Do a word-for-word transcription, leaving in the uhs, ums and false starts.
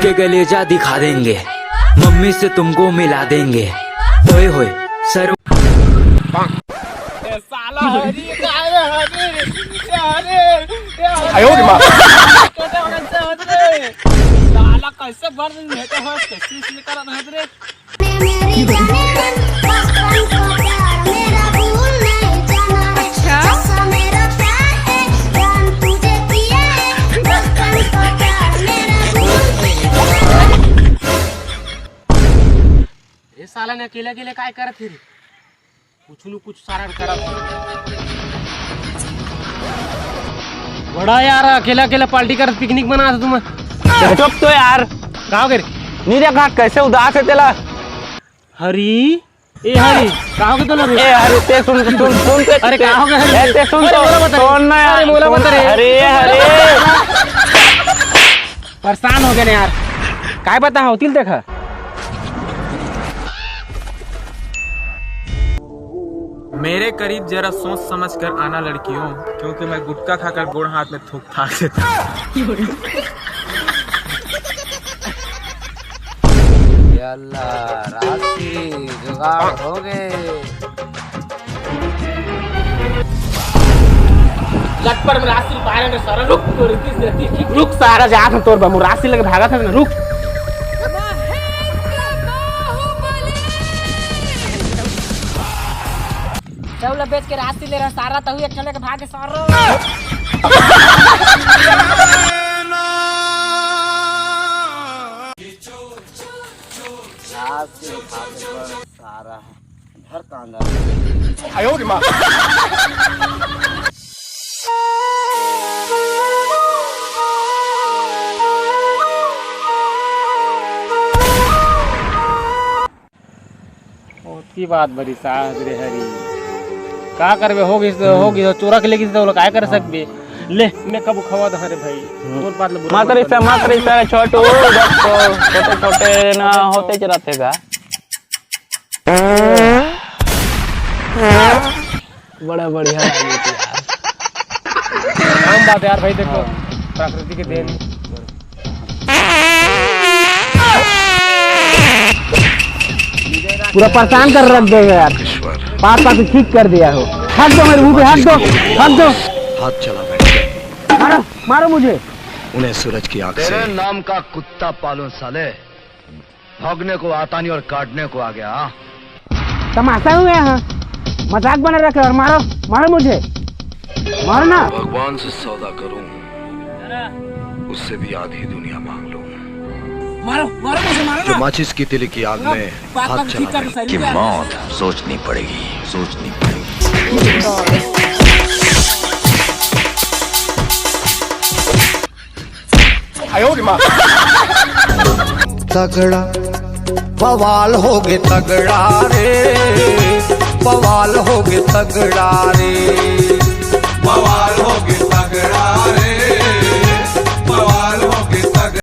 के कलेजा दिखा देंगे, मम्मी से तुमको मिला देंगे। ओए होए, सर। ए साला हरी, अरे हरी, ए हरी, ए हरी। आयो रे माँ। साला कैसे बन रही है, तो कैसे इसमें कर रहा है रे? मेरी जाने मन, बचपन का प्यार मेरा भूल नहीं जाना। अच्छा। जैसा मेरा प्यार है, जान तुझे किया है, बचपन का प्यार मेरा भूल नहीं जाना। ये साला ने अकेले अकेले काय करत हे रे? कुछ न कुछ सारा करत। बड़ा यार, अकेला अकेला पार्टी कर, पिकनिक मना तुम। चुप तो यार। का हो गे रे? नहीं देखा कैसे उदास है तेला। हरी, ए हरी, का हो गे तोला रे? ए हरी, ते सुन, सुन, सुन ते, अरे, का हो गे हरी? ए, ते सुन अरे, तो, मोला बता रे। सुन ना अरे, यार, मोला सुन। बता रे। अरे, अरे। परेशान हो गे ना यार। काय बता हो, तिल देखा। मेरे करीब जरा सोच समझ कर आना लड़कियों, क्योंकि मैं गुटखा खाकर गोड़ हाथ में थूक थाक देता हूँ। ये अल्लाह, राशि जुगाड़ हो गे। लटपर में राशि पाए रे सारा, रुक, तोर इतनी देती, ठीक, रुक सारा, जात हन तोर बमू, राशि लेके भागत हन, रुक। चौला बेच के राशि ले रहा सारा, तहु एक ठो लेके भागे सारा। राशि उठा के बस सारा है। घर का अंदर। आयो रे माँ। ओतकी बात बरी साहब रे हरी। का करबे, हो गिस तो, हो गिस, चोरा के ले गिस तो, ओला काय कर सकबे? ले, मैं कब खवा दो रे भाई। तोर बात ले बुरा मत मत रिसा, कर। मत रिसा, छोटू, बस तो छोटे, छोटे ना होते च रहते गा। बड़ा बढ़िया लगे यार। आम बात यार भाई, देखो, हाँ। प्रकृति के देन। पूरा परेशान कर रख देगा यार। पास पास ठीक कर दिया हो। हट दो मेरे मुंह पे, हट दो, हट दो। हाथ चला बैठे। मारो, मारो मुझे। उन्हें सूरज की आंख से तेरे नाम का कुत्ता पालूं साले। भोगने को आता नहीं और काटने को आ गया, हाँ? तमाशा हुआ है, हाँ? मजाक बना रखे और मारो, मारो मुझे, मारो ना। भगवान से सौदा करूं, उससे भी आधी दुनिया मांग लूं। मारो, मारो मुझे, मारो जो ना। माचिस की तिली की आग में बात हाथ बात चला ठीक कर बैठे। सही की है। मौत सोचनी पड़ेगी, सोचनी पड़ेगी। तगड़ा बवाल हो गे तगड़ा रे, बवाल हो गे तगड़ा रे, बवाल हो गे तगड़ा रे।